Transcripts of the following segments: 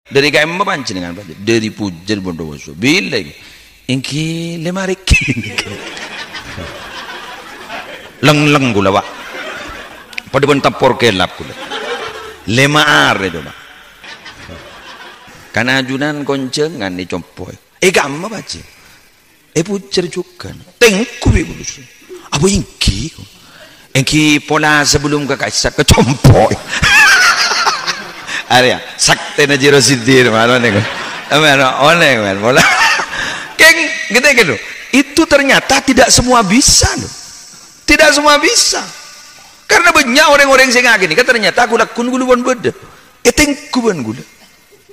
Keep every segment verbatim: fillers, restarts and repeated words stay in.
Dhâri ka'emma panjhennengngan, Pak? Dhâri Pujâr, Bondowoso. Bilâ, èngghi lèma arè. Lèng-lèng kaulâ, Pak. Padâ bân tempor kèlap kaulâ. Lèma arè, Pak. Kan ajunan konjhângan è compo'. È ka'emma, Pak Haji? È Pujâr jhughân. Tèngghu bi' bulus. Apa èngghi? Èngghi pola sabellunna ka ka'issa' ka compo'. Arèya, saktèna Jiro Sidin, mara nèko. Mara, onèng, men, pola. Kèng, ngètè, gitu. Itu ternyata tidak semua bisa, loh. Tidak semua bisa. Karena banyak orang-orang sè ngakè nèka ternyata ghu-lagghu ghulâ pon bâdâ. Ètèngghu bân ghulâ.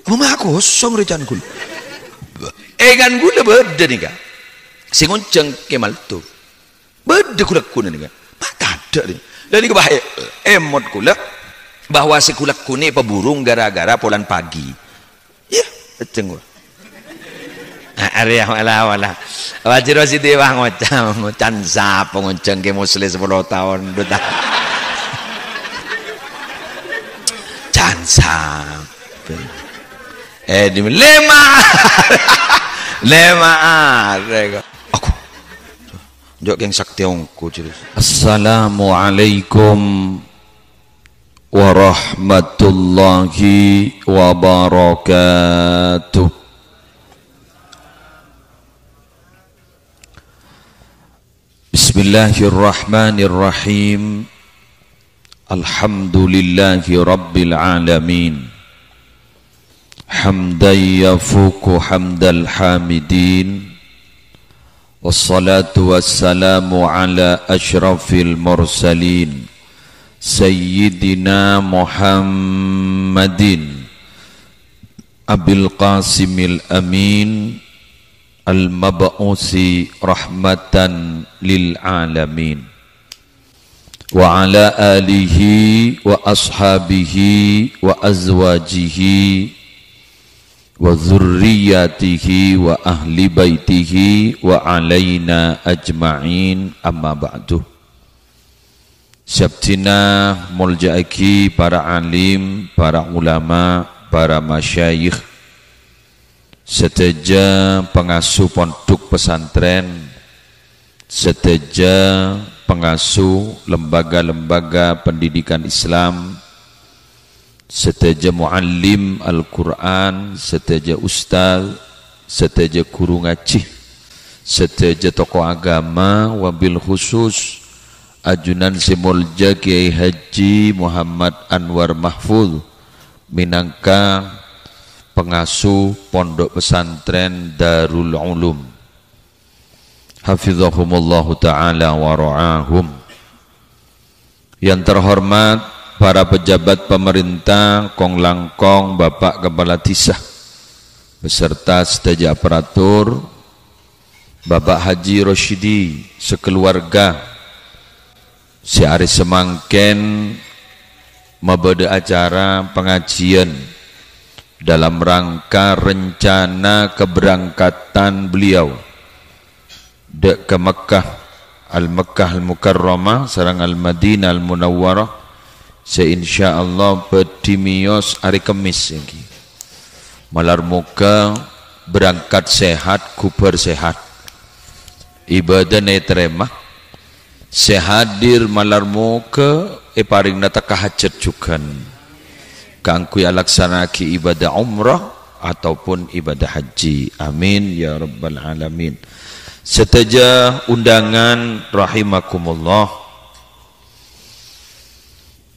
Apa ma' kosong rè can ghulâ? È can ghulâ bâdâ nèka. Sè ngonjhâng Kè Malto. Bâdâ ghu-lagghuna nèka. Ma' tadâ' nèka. Lah nèka bâ' è-, èmot ghulâ bahwa sè ghu-lagghu nè èpaburung gara-gara polana pagi. Iyâ, ècèng ghulâ. Ah, arèya wala-wala. Wajib Sidin wah ngoca', can sapa ngonjhâng Kè Muslim sapolo taon, duh, ta-, can sapa. Eh, di lèma. Lèma arè kok. Aku. Jhâ' kèng saktè ongghu, jârèya. Assalamualaikum warahmatullahi wabarakatuh. Bismillahirrahmanirrahim. Alhamdulillahi rabbil alamin. Hamdan yafuqu hamdal hamidin. Wassalatu wassalamu ala asyrafil mursalin, Sayyidina Muhammadin, Abil Qasimil Amin, al-mab'usi rahmatan lil alamin. Wa ala alihi wa ashabihi wa azwajihi wa dzurriyyatihi wa ahli baitihi wa alaina ajma'in, amma ba'du. Sè abdhina molja'aghi para alim, para ulama, para masyayikh, sadhâjâ pangasuh pondhuk pesantren, sadhâjâ pangasuh lembaga-lembaga pendidikan Islam, sadhâjâ muallim Al-Qur'an, sadhâjâ ustaz, sadhâjâ ghuru ngajhi, sadhâjâ tokoh agama, wabil khusus ajunan sè molja Kiai Haji Muhammad Anwar Mahfud, mènangka pangasuh Pondok Pesantren Darul Ulum. Hafizahumullahu ta'ala wa ra'ahum. Yang terhormat para pejabat pemerintah, kong-langkong Bapak Kepala Desa, beserta sadhâjâ aparatur, Bapak Haji Rosyidi sekeluarga, sè arè samangkèn mabâdâ acara pengajian dalam rangka rencana keberangkatan beliau dâ' ka Mekkah, Al-Mekkah Al-Mukarramah sareng Al-Madinah Al-Munawwarah, sè insyaallah bhâdhi mèyos arè Kemmès èngghi. Malar moghâ berangkat sehat, ghubâr sehat. Ibadana ètarèma. Sè hadir malar moghâ èparèngana tekka hajhât jhughân kaangghuy alaksana'aghi ibadah umrah ataupun ibadah haji. Amin ya rabbal alamin. Sadhâjâ undangan rahimakumullah.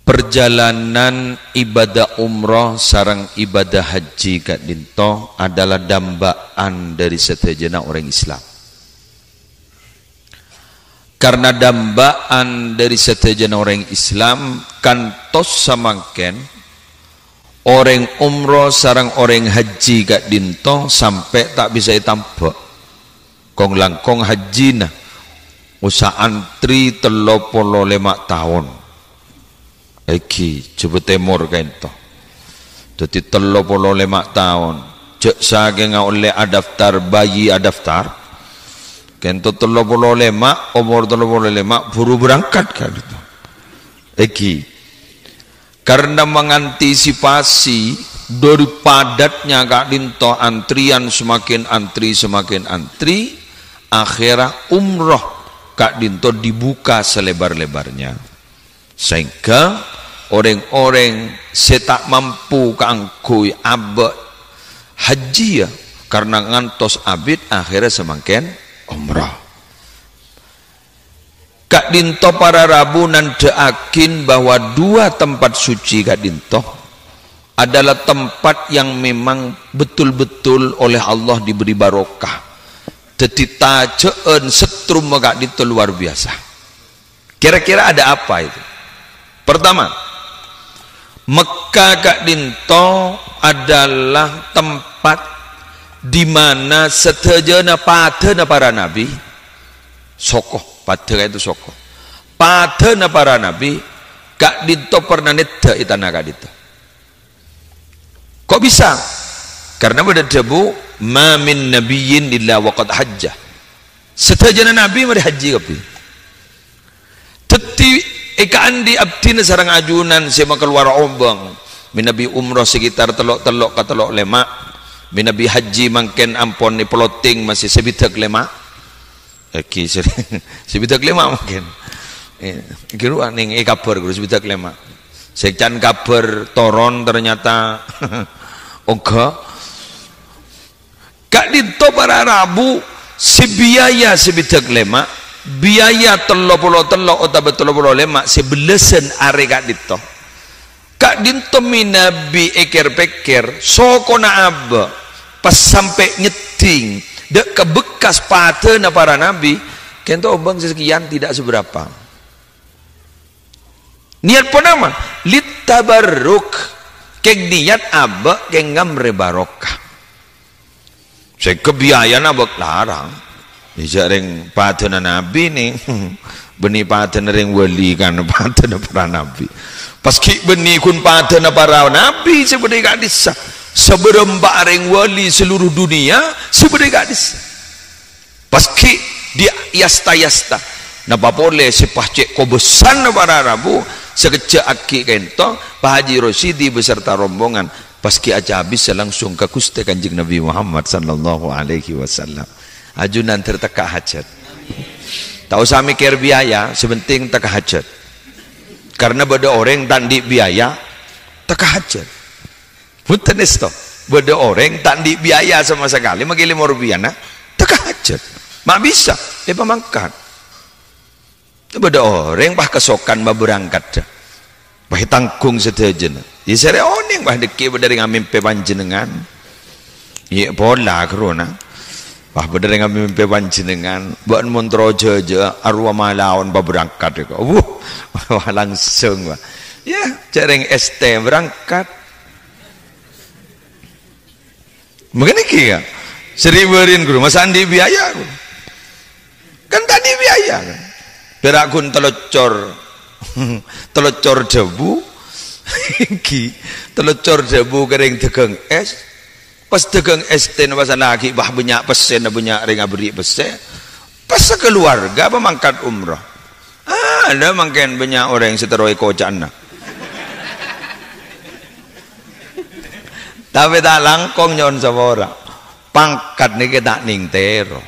Parjhâlânan ibadah umrah sareng ibadah haji ka'dinto adalah damba'an dhâri sadhâjâna orèng Islam. Karna damba'an dhâri sadhâjâna orèng Islam, kantos samangkèn, orèng umrah sareng orèng haji ka'dinto sampè' ta' bisa ètambhâ. Kong-langkong hajjina osa antri tello polo lèma' taon. Èngghi, Jhâbâ Tèmor ka'dinto. Dhâddhi tello polo lèma' taon. Jhâ' sakènga ollè adaftar, bayi adaftar. Ka'dinto tello polo lèma', omor tello polo lèma', buru berangkat ka'dinto. Èngghi. Karna mangantisipasi Dari padatnya ka'dinto, antrian semakin antri, semakin antri, akhirnya umroh ka'dinto dibuka selebar-lebarnya. Sehingga orèng-orèng sè ta' mampu kaangghuy abâ' hajjiyâ karena ngantos abit, akhirnya samangkèn umroh. Ka'dinto para rabu nandhâ'aghin bahwa dua tempat suci ka'dinto adalah tempat yang memang betul-betul oleh Allah diberi barokah. Dhâddhi tajâ'ân settrumma ka'dinto luar biasa. Kira-kira ada apa itu? Pertama, Mekkah ka'dinto adalah tempat di mana sadhâjâna padâna para nabi, soko, padâ ka'dinto soko. Padâna para nabi ka'dinto pernah neddhâ è tana ka'dinto. Kok bisa? Karena bâdâ dhâbu, "Ma min nabiyyin illa waqad hajja." Sadhâjâna nabi marè hajji kabbhi. Dhâddhi, èkaandi' abdhina sareng ajunan sè makalowar ombâng, mènabi umroh sekitar tello' tello' ka tello' lèma', mènabi hajji mangkèn ampon è plotting masih sabidhâk lèma'. Èghi sè, sabidhâk lèma' mangkèn. Eh, èghi rowa nèng è kabhâr, guru, sabidhâk lèma'. Sè can kabhâr toron ternyata ongghâ. Ka'dinto para rabu sè biaya sabidhâk lèma', biaya tello polo tello' otabâ tello polo lèma' sè bellâsân arè ka'dinto. Ka'dinto mènabi èkèr-pèkkèr, sokona abâ', pas sampè' nyeddhing, dâ' ka bekkas padâna para nabi, kènto ombâng sè sakèyan tidak seberapa. Niat ponapa? Littabarruk. Kèng niat abâ' kèng ngamrè barokah. Sèngghâ biayana abâ' larang. Jhâ' rèng padâna nabi nè, bânnè padâna rèng wali kan padâna para nabi. Pas ghi' bânnè ghun padâna para nabi sè bâdâ è ka'dissa'. Sabârâmpa rèng wali seluruh dunia sè bâdâ è ka'dissa'. Pas ghi' di yasta-yasta. Napa polè sè pas cè' kobâsana para rabu, sakejjhâ' aghi' kènto, Pak Haji Rosidi beserta rombongan, pas ghi' acabissa langsung ka Ghustè Kanjeng Nabi Muhammad sallallahu alaihi wasallam. Ajunan ter tekka' hajat. Ta' osa mèkkèr biaya, sè penting tekka' hajat. Karena bâdâ orèng ta' andi' biaya, tekka' hajat. Bhunten èsto. Bâdâ orèng ta' andi' biaya sama sekali, maghi lèma ropèyana, tekka' hajat. Ma' bisa èpamangkat. Bâdâ orèng pas kasokan maberangkat. Pas ètangghung sadhâjâna. Iyâ, sèrè onèng, pas dhâggi' bâdâ orèng amèmpè panjhennengngan. Iyâ, pola, ghâruna. Pas bâdâ orèng amèmpè panjhennengngan. Bâ'na mon terro jhâjâ, arowa malaon paberangkat, èko. Wuh, wah, langsung, wah. Iyâ, jhâ' rèng èstè berangkat. Mangkana nèka, ya. Sèribârin, guru. Masa andi' biaya, guru? Kan ta' andi' biaya, kan? Pèra' ghun tello cor. Tello cor dhâbu. Ghi, tello cor dhâbu ka rèng dhâghâng ès. Pas dhâghâng èstèna pas laghi, bah, bânnya' pèssèna, bânnya' rèng aberri' pèssè. Pas sakaluwarga apa mangkat umroh. Ah, ada mangkèn bânnya' orèng sè terro èkoca'na. Tapè ta' langkong nyo'on sapora. Pangkat nèka ta' nèng tèro.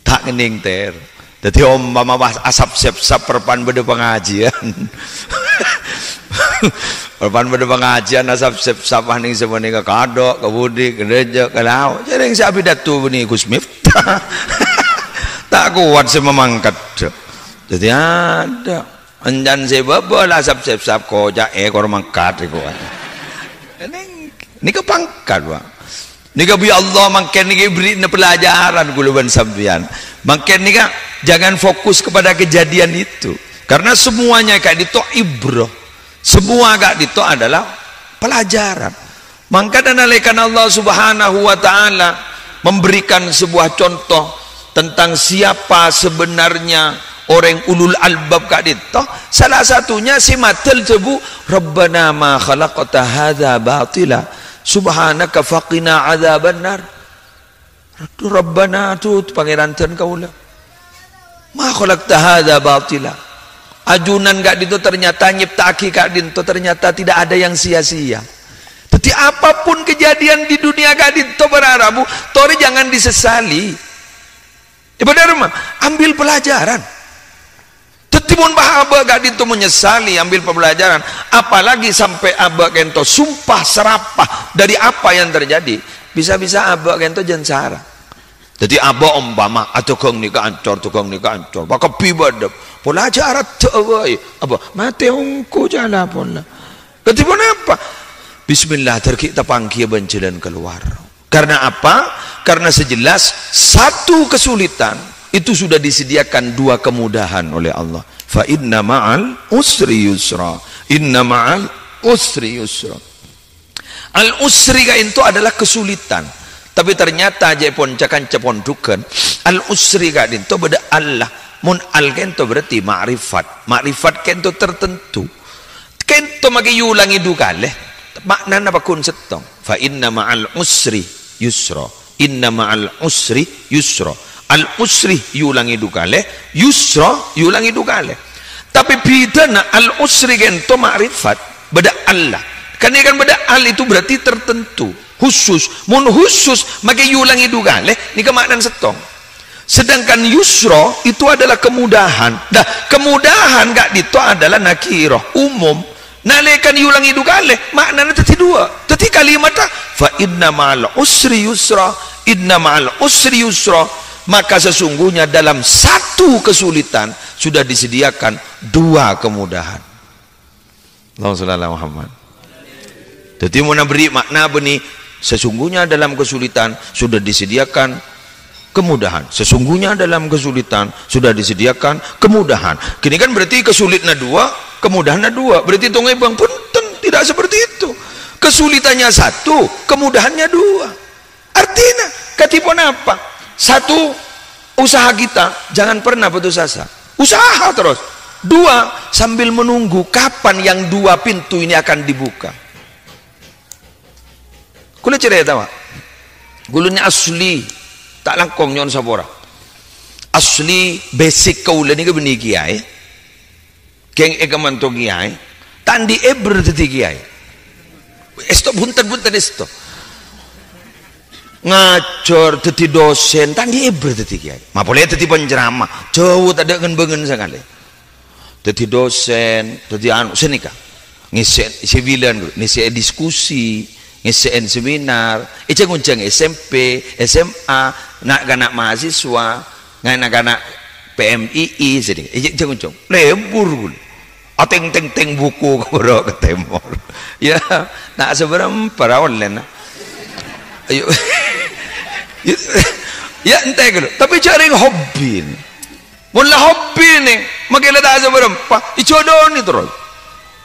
Ta' nèng tèro. Dhâddhi, ompama pas asap sèp-sap, perpan bâdâ pangajiyân. Perpan bâdâ pangajiyân, asap sèp-sap, wah, nèng sapanèka kadhâ', ka budi, ka dâjâ, ka lao'. Jhâ' rèng sè apidato bânnè Gus Miftah. Ta' kowat sè mamangkat. Dhâddhi, ada. Èncan sè bâbâ la sap-sèp-sap koca' èkor mangkat èko. Nèng, nèka pangkat, Pak. Nèka bi' Allah mangkèn nèka èberri'na pelajaran kaulâ bân sampèyan. Mangkèn nèka jangan fokus kepada kejadian itu. Karena semuanya ka'dinto ibrah. Semua ka'dinto adalah pelajaran. Mangkana nalèkana Allah Subhanahu wa Ta'ala memberikan sebuah contoh tentang siapa sebenarnya orèng ulul albab ka'dinto, salah satunya sè madâl dhâbu, "Rabbana ma khalaqta hadza batila, subhanaka faqina adzabannar." Adhu, Rabbana, adhu, Pangèran dân kaulâ. Ma khalaqta hadza batila. Ajunan ka'dinto ternyata nyèpta'aghi ka'dinto ternyata tidak ada yang sia-sia. Dhâddhi Apapun kejadian di dunia ka'dinto para rabu, torè jangan disesali. È, bhender, ma? Ambil pelajaran. Dhâddhi, mon pas abâ' ka'dinto menyesali, ambil pelajaran, apalagi sampè' abâ' ka'dinto sumpah serapah dari apa yang terjadi, bisa-bisa abâ' ka'dinto jân sara. Dhâddhi, abâ' ompama, "Ah, dhâghâng nèka ancor, dhâghâng nèka ancor, pakabbhi bâdâ." Pola aja' araddhâ'â bhâi. Apa? Matè ongghu cala' pola. Dhâddhi, ponapa? Bismillah, dhâr ghi' tapanggiyâ bân jhâlân keluar. Karena apa? Karena sejelas satu kesulitan itu sudah disediakan dua kemudahan oleh Allah. "Fa inna ma'al usri yusra. Inna ma'al usri yusra." Al-usri ka'dinto adalah kesulitan. Tapè ternyata jhâ' pon ca-kanca pondhughân, al-usri ka'dinto bâdâ Allah. Mon al ka'dinto berarti ma'rifat. Ma'rifat ka'dinto tertentu. Ka'dinto makè èolangè du kalè, ma'nana pagghun sèttong. "Fa inna ma'al usri yusra. Inna ma'al usri yusra." Al-usri èolangè du kalè, yusra èolangè du kalè. Tapè bhidhâna al-usri ka'dinto ma'rifat, bâdâ Allah. Karena kan bâdâ al itu berarti tertentu, khusus. Mon khusus, makè èolangè du kalè, nèka ma'nana sèttong. Sedangkan yusra itu adalah kemudahan. Nah, kemudahan ka'dinto adalah nakirah, umum. Nalèkana èolangè du kalè, ma'nana dhâddhi duwâ'. Dhâddhi kalimatta, "Fa inna ma'al usri yusra, inna ma'al usri yusra." Maka sesungguhnya dalam satu kesulitan sudah disediakan dua kemudahan. Allahumma shalli ala Muhammad. Dhâddhi, mon aberri' ma'na bânnè, sesungguhnya dalam kesulitan sudah disediakan kemudahan. Sesungguhnya dalam kesulitan sudah disediakan kemudahan. Ghâni kan berarti kesulitanna duwâ', kemudahanna duwâ'. Berarti tongèbâng, bhunten, tidak seperti itu. Kesulitannya satu, kemudahannya dua. Artinya, kadhi ponapa? Satu, usaha kita jangan pernah putus asa. Usaha terus. Dua, sambil menunggu kapan yang dua pintu ini akan dibuka. Kaulâ carèta, Pak. Kaulâ nèka asli, ta' langkong nyo'on sapora. Asli basic kaulâ nèka bânnè kiyaè. Ghing è kamanto kiyaè, ta' andi' èbher dhâddhi kiyaè. Èsto bhunten-bhunten èsto. Ngajhâr dhâddhi dosen, ta' andi' èbher dhâddhi kiyaè. Ma' polè dhâddhi penceramah, jhâu tadâ' ngen-bângen sakalè. Dhâddhi dosen, dhâddhi anu, sanèka. Ngèssè'è sibilân, ngèssè'è diskusi, ngèssè'è seminar, è jhâng-onjhâng S M P, S M A, na'-kana' mahasiswa, na'-kana' P M I I, sèdhing, è jhâng-onjhâng. Lebur, ghun. Ateng-teng-teng buku ka bârâ' ka tèmor. Ya, ta' sabârâmpa ra ollèna. Ayo. Ya, entè ghâllu. Tapè jhâ' rèng hobi. Mon la hobi nè, makè la ta' sabârâmpa, èjhudhuni terros.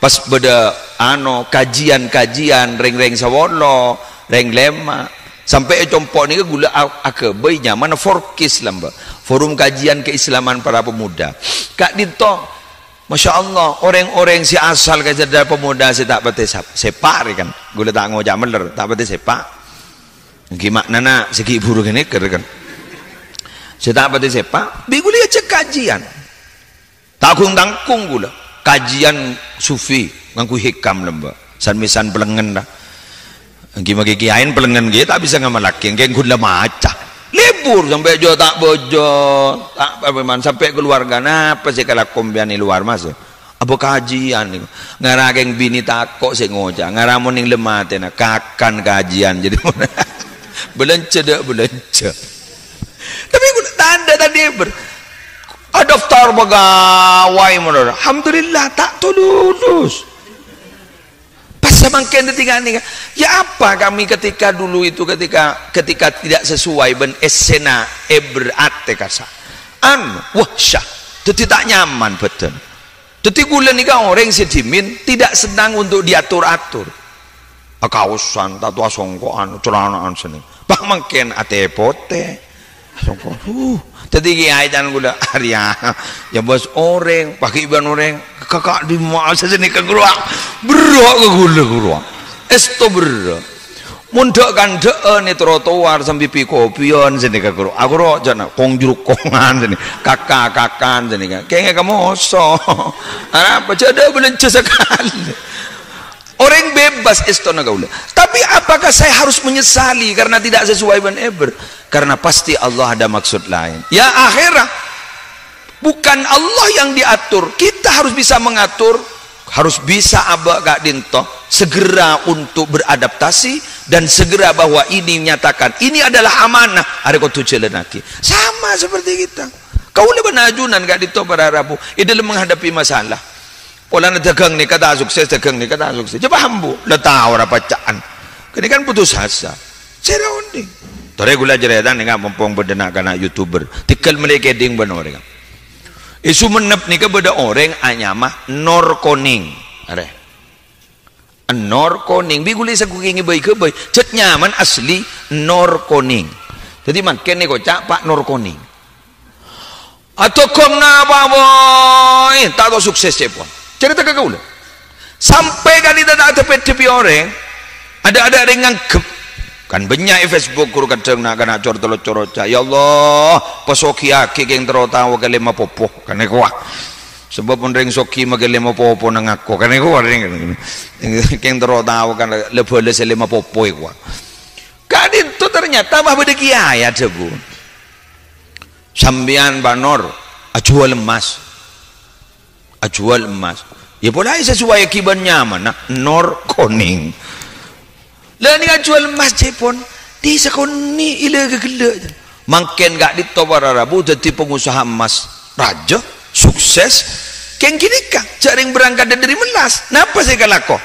Pas bâdâ, ano, kajian-kajian, rèng-rèng sapolo, rèng lèma', sampè' è compo' nèka ghulâ a-, aghâbây nyamana Forkis lamba, Forum Kajian Keislaman Para Pemuda. Ka'dinto, masya Allah, orèng-orèng sè asal ka jâdâ pemuda sè ta' patè sap-, sèpa' rè kan. Ghulâ ta' ngoca' mellèr, ta' patè sèpa'. Ènggi ma'nana sè ghi' buru ghânèka, kan. Sè ta' patè sèpa', bi' ghulâ èajhâk kajian. Ta' ghun-tangghung ghulâ. Kajian sufi ngangghuy hikam lamba. San-mèsan pellengngen, ta. Ènggi makè kiyaèn pellengngen ghi ta' bisa ngamallaghi, ènggi ghun la maca. Lebur sampè' jhâ' ta' bâjâ, ta' apa man, sampè' kalowarga, "Napa sè èkalako sampèyan è lowar, Mas?" Apa kajian nèko? Ngara kèng binè tako' sè ngoca'. Ngara mon nèng lem atèna, kakan kajian. Jadi, bâlânjhâ dâ' bâlânjhâ. Tapè ghulâ tandhâ tadhâ' ber-, adaftar pegawai mon. Alhamdulillah, ta' tao lulus. Pas samangkèn dhâddhi ghânèka. Ya apa kami ketika dulu itu, ketika, ketika tidak sesuai bân essèna èber atè kasa'. Anu, wahsyah. Dhâddhi ta' nyaman bhâdhân. Dhâddhi ghulâ nèka orèng sè dhimèn tidak senang untuk diatur-atur. Akaosan, tato asongko'an, calana'an sènè. Pas mangkèn atè potè. Asongko'. Uh, dhâddhi kiyaè can ghulâ arèya. Ya bos orèng, paghi' bân orèng. Kaka' dimma'a sènè ka ghulâ. Berrâ' ka ghulâ, ghulâ. Èsto berrâ'. Mon dâ'-kandhâ'ân è trotoar sambi pi-kopiân sènè ka ghuru. Aghuru jhâna kong-jrukongan sènè, kaka-kakan sènè ka. Kèngèng ka moso. Arapa jhâ' dâ' bâlânjhâ sakalè. Orèng bebas èstona kaulâ. Tapè Tapi apakah saya harus menyesali karena tidak sesuai whatever? Karena pasti Allah ada maksud lain. Ya akhirah, bukan Allah yang diatur. Kita harus bisa mengatur, harus bisa abâ' ka'dinto, segera untuk beradaptasi dan segera bahwa ini nyatakan ini adalah amanah, arè kodhu jhâlânnaghi. Sama seperti kita. Kaulâ bân ajunan ka'dinto para rabu, è dâlem menghadapi masalah. Polana dagang nèka ta' sukses, dagang nèka ta' sukses. Coba hambu, la tao ra paca'an. Kènè kan putus asa. Sèra onding. Torè kaulâ carèta nèka, mompong bâdâ na'-kana' YouTuber. Tèghâl mellè kèdhing bân orèng. È Songennep nèka bâdâ orèng anyama Nor Koning. Arè. Nor Koning. Bi' kaulâ èsakokèngè bhâi-ghâbây. Jhât nyamana asli Nor Koning. Dhâddhi mangkèn èkoca' Pa' Nor Koning. Adhâghâng napa bhâi, ta' tao sukses, ca'èpon. Carèta ka kaulâ. Sampè' ka'dinto ta' dâ-pèdâ bi' orèng, adâ'-adâ' orèng nganggep. Kan bânnya' è Facebook ghuru kadhâng na'-kana' cor-, tello coroca, "Ya Allah, pasogiyaghi kèng terro tao ka lèma popo." Kan èkowa. Sabâb mon rèng sogi makè lèma popo nang ngako. Kan èkowa rèng. Kèng terro tao kan la bâlâs lèma popo èkowa. Ka'dinto ternyata bâ bâdâ kèyaè adhâbu. Sampèyan, Pa' Nor, ajhuwâl emmas. Ajhuwâl emmas. Ya, polana sasuwai ghibân nyamana, Nor Koning. La, nèng ajhuwâl emmas, ca'èpon. Dhi sakonè' èlâ ghâghellâ'. Mangkèn ka'dinto para rabu dhâddhi pangosaha emmas rajâ, sukses. Kèng ghânèka, jhâ' rèng berangkat dâri mellas. Napa sè èkalako?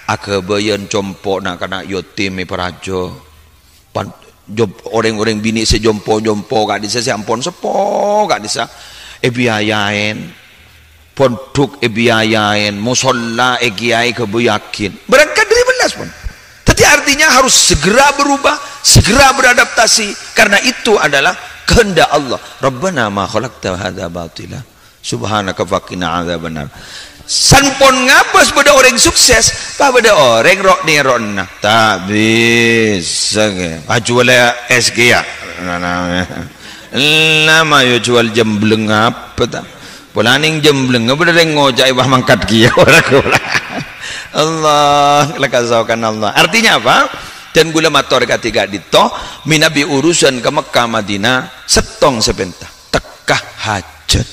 Aghâbâyân compo' na'-kana' yatim èparajâ. Pan-, jom-, orèng-orèng binè' sè jompo-jompo ka'dissa' sè ampon seppo ka'dissa' èbiayaèn, pondhuk èbiayaèn, mosolla èkèyaè ghâbâyyaghin. Berangkat dâri mellas, pon. Dhâddhi artinya harus segera berubah, segera beradaptasi, karena itu adalah kehendak Allah. "Rabbana ma khalaqta hadza batila." Subhanaka faqina adzabannar. Sampon ngabâs bâdâ orèng sukses, pas bâdâ orèng ro'-nèro'na. Ta' bisa, kè. Ajhuwâl es kèya. Nama ya jual jembleng apa ta? Polana nèng jembleng, bâdâ orèng ngoca'è, "Wah, mangkat kèya." Ora kula. Allah, la kasokan Allah. Artinya apa? Dan kaulâ mator ka dhika' ka'dinto, mènabi urusan ka Mekkah Madinah, sèttong sè pènta. Tekka hajat.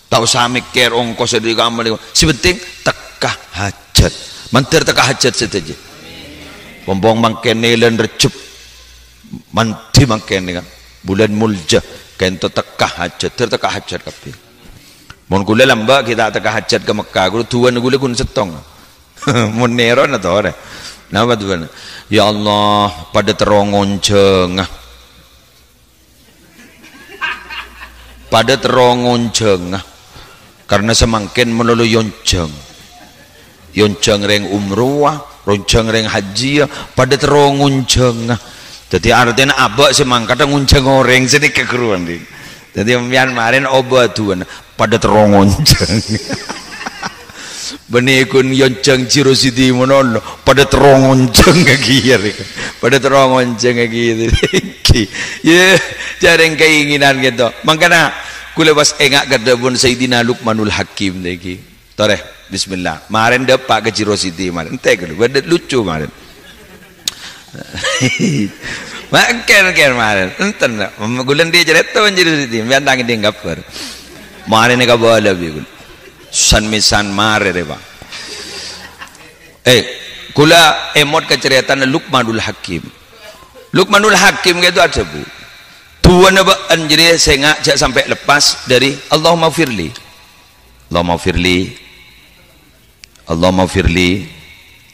Ta' osa mèkkèr ongkos dâri kamma lèma. Sè penting tekka hajat. Mandhâr tekka hajat sadhâjâ. Pompong mangkèn bulân Rejjeb. Mandhi mangkèn kan. Bulân Moljâ. Ka'dinto tekka hajat. Dhâr tekka hajat kabbhi. Mon kaulâ lambâ' ghi' ta' tekka hajat ka Mekkah. Kaulâ du'âna kaulâ ghun sèttong. Mon nèro na torè. Napa du'âna? "Ya Allah, padâ terro ngonjhângnga." Padâ terro ngonjhângnga, karna samangkèn malolo èonjhâng. Èonjhâng rèng umrowa, èonjhâng rèng hajjiyâ, padâ terro ngonjhângnga. Dhâddhi artèna abâ' sè mangkata ngonjhâng orèng sè nèka ghâruwân, Dik. Dhâddhi sampèyan marèn obâ du'âna, padâ terro ngonjhâng. Bânnè ghun èonjhâng Jiro Siti manono, padâ terro ngonjhâng ghiyâ rèya. Padâ terro ngonjhâng ghiyâ. Yâ, jhârèng kaèngènan ka'dinto. Mangkana, kaulâ pas enga' ka dhâbuna Sayyidina Luqmanul Hakim nèka. Torè, bismillah. Marèn dâpa' ka Jiro Siti marèn. Entè' kaulâ, bâdâ lucu marèn. Mangkèn, kèn marèn. Enten, kaulâ andi' carèta bân Jiro Siti, sampèyan ta' ngèdhing kabhâr. Marèn èkabâlâ bi' kaulâ. San-mèsan marè rèya, Pa'. Eh, kaulâ èmot ka carètana Luqmanul Hakim. Luqmanul Hakim ka'dinto adhâbu, "Du'âna bâ'na jârèya sènga' jhâ' sampè' lepas dâri Allahummaghfirli. Allahummaghfirli. Allahummaghfirli."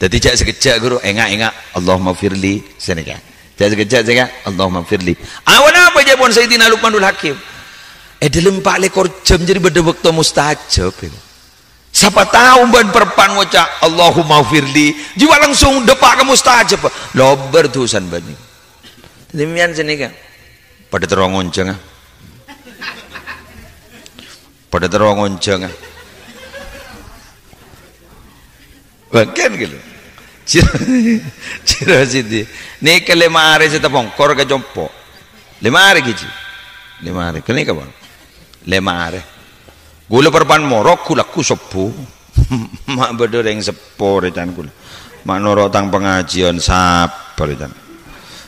Dhâddhi jhâ' sakejjhâ', Ghuru, enga'-enga', "Allahummaghfirli." Sanèka. Jhâ' sakejjhâ', sènga', "Allahummaghfirli." Awan apa jâ' pon Sayyidina Luqmanul Hakim? È dhâlem pa' lèkor jam jârèya bâdâ bâkto mustajab, ya. Sapa tao bân perpan ngoca', "Allahummaghfirli," jiwa langsung dâpa' ka mustajab. Lobâr dusana bânnè. Dhâddhi sampèyan sanèka. Padâ terro ngonjhângnga. Padâ terro ngonjhângnga. Mangkèn ghâllu. Jiro, Jiro Siti. Nèka lèma arè sè tapongkor ka compo'. Lèma arè ghi' jiyâ. Lèma arè. Kènè' kapan? Lèma arè. Kaulâ perpan morok, kaulâ ghu sobbhu. Ma' bâdâ rèng seppo rècan kaulâ. Ma' noro' tang pangajiân, sabbhâr, Can.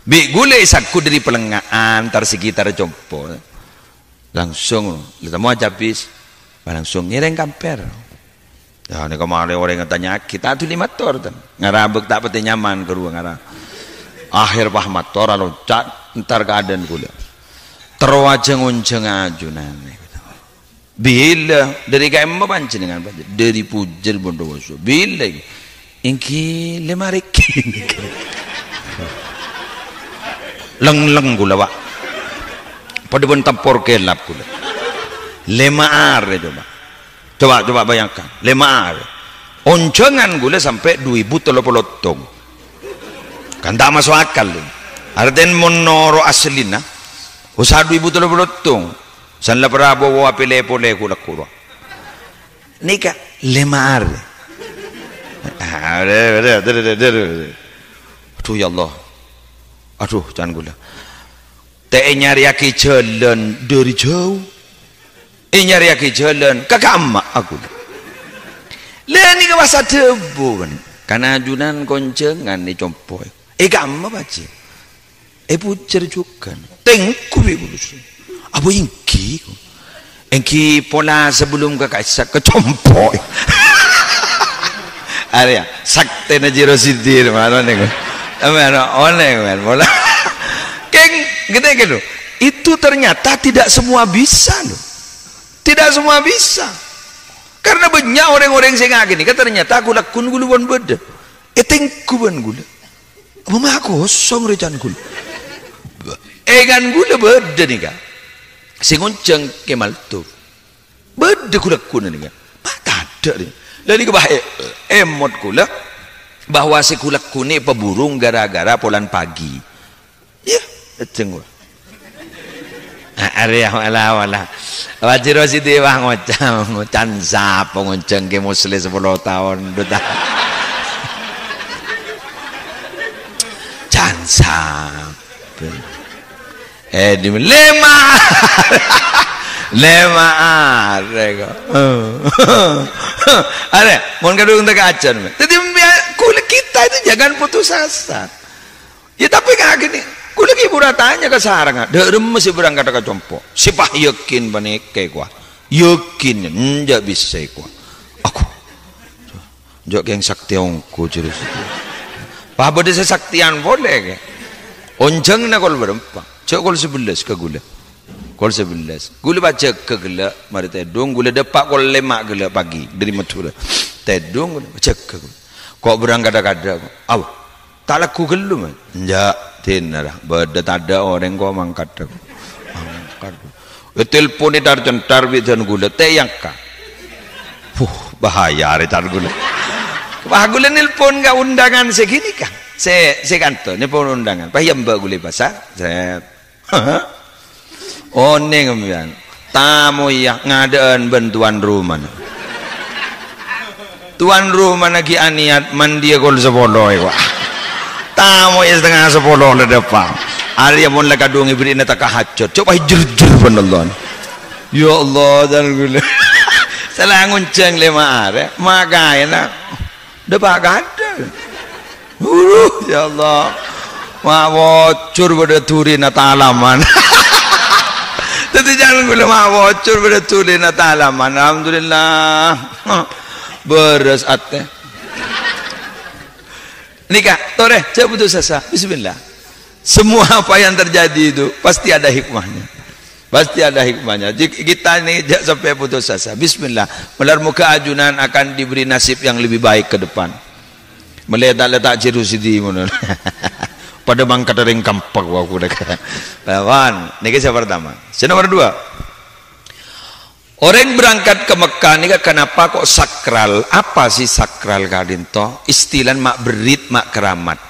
Bi' ghulâ èsangghu dâri Pèlengnga'an, tar sekitar compo'. Langsung, la temmo acabis. Langsung ngèrèng kampèr. Ya, nèka malè orèng atanya'aghi, ta' dhuli mator, Can. Ngarabâk ta' patè nyaman, ghâruwa ngara. Akhèr pas mator, aloncat, entar ka adâ'na ghulâ. Terro ajâng-onjâng ajunan. Bilâ, dâri ka'emma panjhennengngan, Pak? Dâri Pujâr Bondowoso. Bilâ, èngghi? Èngghi lèma arè. Lèng-lèng ghulâ, Pak. Padâ bân tempor kèlap ghulâ. Lèma arè, coba. Coba, coba bayangkan. Lèma arè. Onjhângan ghulâ sampè' du èbu tello polo settong. Kan ta' maso' akal, lho. Artèna mon noro' asllina, usaha du èbu tello polo settong. San la Prabowo apèlè polè ghulâ ghuru. Nèka lèma arè. Adhu, ya Allah. Adhu, can ghulâ. Ta' ènyarèyaghi jhâlân dâri jhâu. Ènyarèyaghi jhâlân ka ka'emma ghulâ. La nèka pas adhâbu, kan. Kan ajunan konjhângan è compo'. È ka'emma, Pak Ji? È Pujâr jhughân. Tèngghu bi' ghulâ. Apa èngghi, ko? Èngghi pola sebelum ka ka'issa' ka compo'. Arèya, saktèna Jiro Sidin, mano nèko. Mano, onèng, men, pola. Kèng, gede gitu. Itu ternyata tidak semua bisa, loh. Tidak semua bisa. Karena banyak orang-orang sè ngakè nèka ternyata ghu-lagghu ghulâ pon bâdâ. Ètèngghu bân ghulâ. Apa ma' kosong rè can ghulâ? È can ghulâ bâdâ nèka. Sè ngonjhâng Kè Maldur. Bâdâ ghu-lagghuna nèka. Ma' tadâ' rè. La nèka bâ' è-, èmot ghulâ bahwa sè ghu-lagghu nè èpaburung gara-gara polana pagi. Iyâ, èjheng wa. A-, arèya wala-wala. Wajib Rosidi wah ngoca', can sapa ngonjhâng Kè Musli sapolo taon, duta. Can sapa? Eh, di lèma. Lèma arè kok. Arè, mon kadhung ta' kaajan, men. Dâddhi, ghulâ kita itu jangan putus asa. Ya, tapè ngakè nè, ghulâ ghi' pura tanya ka sarengnga, dâ' remma sè berangkat ka compo'? Sè pas yakin panèka, kowa. Yakin, enjâ' bisa, kowa. Aku. Jhâ' kèng saktè ongghu, jârèya. Pas bâdâ sè saktèyan polè, kè. Onjhângnga kol bârâmpa. Jhâ' kol sabellâs ka ghulâ. Kol sabellâs. Ghulâ pas jâgâ ghellâ', marè tèdung, ghulâ dâpa' kol lèma' ghellâ' pagi dâri Madhurâ. Tèdung, ghulâ jâgâ, ghulâ. Ko' berangkat kadhâ-kadhâ, ko'. Aw. Ta' lagghu ghâllu, men. Enjâ', dinara. Bâdâ tadâ' orèng ko' mangkat. Mangkat. Ètelponè tar-cèntar bi' dân ghulâ, ta' èangka'. Huh, bahaya arè can ghulâ. Wah, ghulâ nelpon ka undangan sè ghânèka. Sè, sè kanto, nelpon undangan. Pas èyambâ' ghulâ è pasar. Sèt. Onèng sampèyan. Tamoy, iyâ, ngadâ'ân bân tuan rumana. Tuan rumana ghi' anèyat mandiya kol sapolo, è, wa. Tamoy satengnga sapolo la dâpa'. Arèya mon la kadhung èberri'na tahajjud. Coba jhur-jhur bân Allah. Ya Allah, can ghulâ. Sala ngonjhâng lèma arè, makaèna. Dâpa' kadhâ. Wuh, ya Allah. Ma' bocor bâdâ durina talaman. Dâddhi can ghulâ ma' bocor bâdâ durina talaman. Alhamdulillah. Bârâs atè. Nèka, torè, jhâ' putus asa. Bismillah. Semua apa yang terjadi itu pasti ada hikmahnya. Pasti ada hikmahnya. Jik-, kita ini jhâ' sampè' putus asa. Bismillah. Malar moghâ ajunan akan diberi nasib yang lebih baik ke depan. Malè ta' la ta' jhâru sèdhi ngono. Padâ mangkat rèng kampak wa aku dek. Lawan, nèka sè pertama. Sè nomor dua. Orèng berangkat ke Mekah nèka kenapa kok sakral? Apa sih sakral ka'dinto? Istilah ma' berrit, ma' keramat.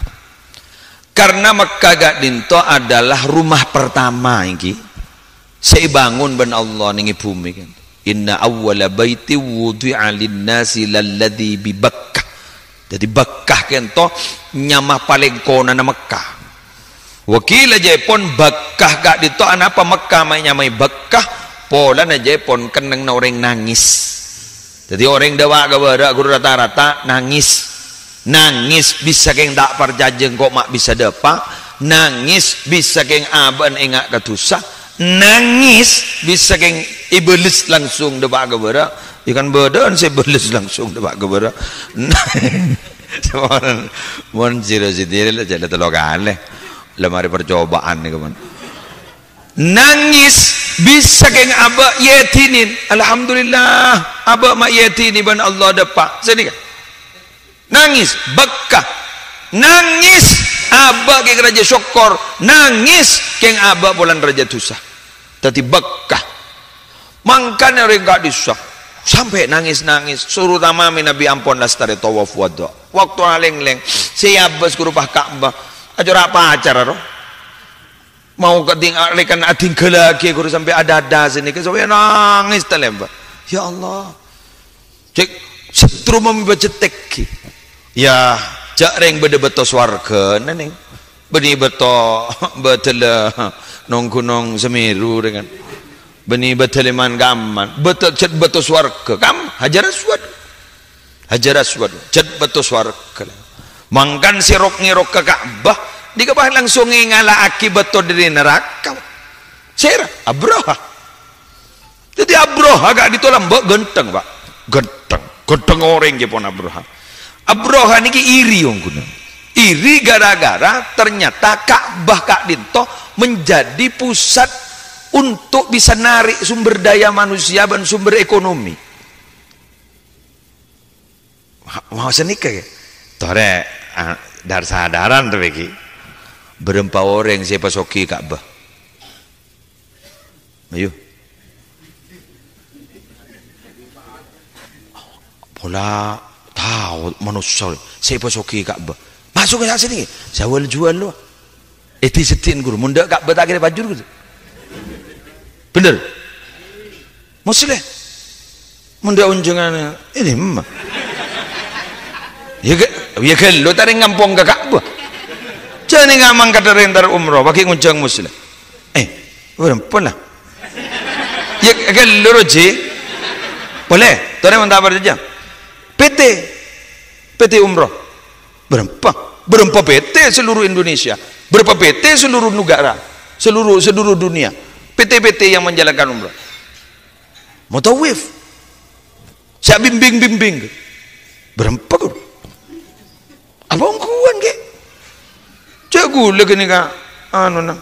Karena Mekah ka'dinto adalah rumah pertama ènggi sè èbângon bân Allah nèng è bhumè, kan. "Inna awwala baiti wudi'a lin-nasi lalladzi bi Bakkah." Dâddhi Bakkah ka'dinto nyama palèng konana Mekah. Wa qila jhâ'èpon Bakkah ka'dinto, anapa Mekah ma' ènyamaè Bakkah? Polana jhâ'èpon kennengnganna orèng nangès. Dâddhi orèng dâpa' ka bârâ' ghuru rata-rata nangès. Nangès bisa kèng ta' parcajâ engko' ma' bisa dâpa'. Nangès bisa kèng abâ'na enga' ka dhusa. Nangès bisa kèng èbâles langsung dâpa' ka bârâ'. Ya kan bâdâ'ân sè èbâles langsung dâpa' ka bârâ'. Mon, mon siro sèdiri la jhâ' la tello kalè. La marè parcobâ'ân nèko, mon. Nangès bisa kèng abâ' èyèdini. Alhamdulillah, abâ' ma' èyèdini bân Allah dâpa'. Sanèka. Nangès, bâkka. Nangès, abâ' kèng rajâ sokkor. Nangès, kèng abâ' polana rajâ dhusa. Dhâddhi bâkka. Mangkana orèng ka'dhissa' sampè' nangès-nangès, soro tamamè Nabbhi ampon lastarè tawaf wada'. Wakto alènglèng, sè èabâs ghuru pas Ka'bah, ajâ ra' pacara, ro. Mau kadhing-, alèkan adhingghâllaghi ghuru sampè' adhâ-adhâ sanèka, sampè' nangès talèbâ. Ya Allah. Cè', setru mambâjâ tèngghi. Ya, jhâ' rèng bâdâ bâto sowarghâna, nèng. Bânnè bâto, bâdâlla nong Gunong Semeru, rèng kan. Bânnè bâdâlla man-kamman. Bâto, jhât bâto sowarghâ. Kam, Hajar Aswad. Hajar Aswad, jhât bâto sowarghâ. Mangkana sè rok-ngèrok ka Ka'bah, dhika pas langsung èngala'aghi bâto dhâri naraka. Sèra, Abraha. Dhâddhi Abraha ka'dinto lambâ' ghântheng, Pak. Ghântheng. Ghântheng orèng ghi pon Abraha. Abraha nèkè iri ongghuna. Iri gara-gara ternyata Ka'bah ka'dinto menjadi pusat untuk bisa narik sumber daya manusia dan sumber ekonomi. Ma-, mau sanèka, ghi? Torè, ah, dhâr-sadhârân tapè, ghi. Bârâmpa orèng sè èpasoghi Ka'bah? Ayo. Pola tao manossa sè èpasoghi Ka'bah. Maso' ka sini, jual-jual lo. Eh, di sedin guru, mun dâ' Ka'bah ta' kèra pajur gitu. Bener? Musleh. Mun dâ' onjhângan, ini emma. Ya, ga-, ya, ghâllu tarèng ngampong ka Ka'bah. Jhâ' nèng ngamang ka dhâri entar umroh, paghi' ngonjhâng Musleh. Eh, bârâmpa la. Ya, ghâllu ro, Ji. Polè, torè mon ta' parcajâ. P T. P T umroh. Bârâmpa? Bârâmpa P T seluruh Indonesia? Bârâmpa P T seluruh negara? Seluruh, seluruh dunia? P T-P T yang menjalankan umroh. Mutawif. Sè bimbing-bimbing. Bârâmpa, guru? Apa ongghuwân, ghi? Jhâ' ghulâ ghânèka, anona,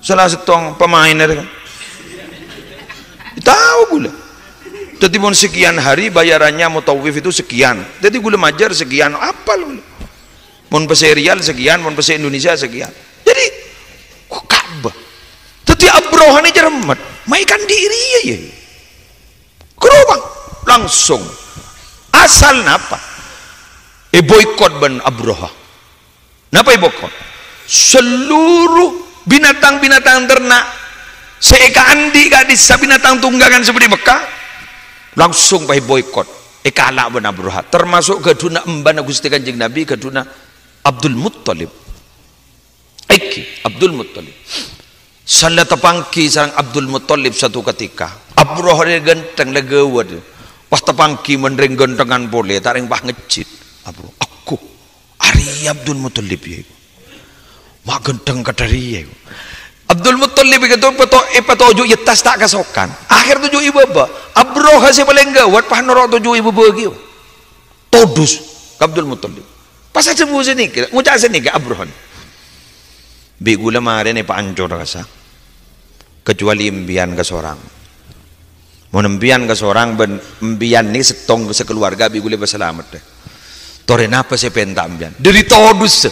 salah sèttong pemain arè kan. Tao ghulâ. Dhâddhi, mon sekian hari bayarannya mutawif itu sekian. Dhâddhi, ghulâ majâr sekian, apal ghulâ. Mon pèssè riyal sekian, mon pèssè Indonesia sekian. Dhâddhi, Ka'bah. Dhâddhi, Abraha nè cermet. Maèkan dhi' rèya, ya. Gerobak, langsung. Asal napa? Èboikot bân Abraha. Napa èboikot? Seluruh binatang-binatang ternak sè èkaandi' ka'dhissa' binatang tunggangan sè bâdâ è Mekkah, langsung pas èboikot. Èkala' bân Abraha. Termasuk ghâdhuna embana Ghustè Kanjeng Nabi, ghâdhuna Abdul Muttalib. Èngghi, Abdul Muttalib. Sala tapangghi sareng Abdul Muttalib satu ketika. Abraha rè ghântheng, la ghâwât. Pas tapangghi mon rèng ghânthengan polè, ta' rèng pas ngejjhit. Abraha, "Agghu, arèya Abdul Muttalib, ya, iku. Ma' ghântheng kadhâriyâ, iku." Abdul Muttalib iku to-, pato-, èpatoju' è attas ta' kasokan. Akhèr toju' è bâbâ. Abraha sè palèng ghâwât pas noro' toju' è bâbâ ghi. Todus ka Abdul Muttalib. Pas adhâbu sanèka, ngoca' sanèka Abraha. "Bi' ghulâ marèna èpaancor kassa'. Kecuali empèyan kasorang. Mon empèyan kasorang bân empèyan nè sèttong sakaluwarga bi' ghulâ èpasalamet, dâ. Torè napa sè èpènta empèyan?" Dâri todus.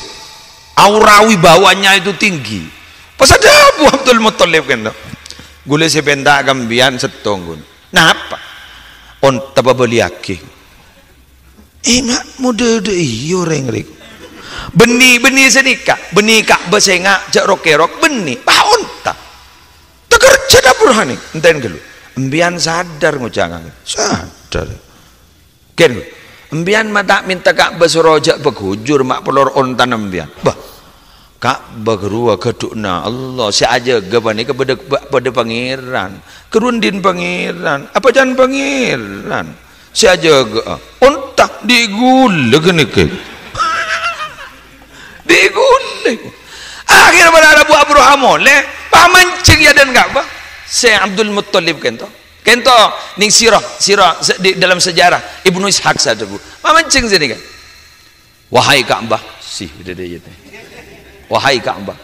Aura wibawanya itu tinggi. Pas adhâbu Abdul Muttalib ka'dinto. "Ghulâ sè èpènta ka empèyan sèttong, ghun." "Napa?" "Onta pabâliyaghi." "Eh, ma', modâ-dâ iyâ orèng rè." "Bânnè, bânnè sanèka. Bânnè Ka'bah sènga', jhâ' rok-kèrok. Bânnè. Pa' onta." Takerjhât Abraha nè. "Entèn ghâllu. Empèyan sadar ngoca' ngangèl." "Sadar." "Kèng, empèyan ma' ta' mènta Ka'bah soro jhâ' pagujur ma' pèlor ontana empèyan." "Bâh, Ka'bah ghâruwa ghâdhuwânna Allah, sè ajâgâ panèka bâdâ, bâ-, bâdâ Pangèran. Ghâruwa dhin Pangèran? Apa ca'na Pangèran sè ajâgâ'â? Onta dhi' ghulâ ghânèka." Akhèr para rabu abroha molè, pamancèng è adâ'na Ka'bah. Sè Abdul Muttalib kento. Kento nèng sirah, sirah se-, di dalam sejarah Ibnu Ishaq sè adhâbu. Pamancèng sè nèka. "Wahai Ka'bah," sih, bâdâ dâ' iyâ tè. "Wahai Ka'bah,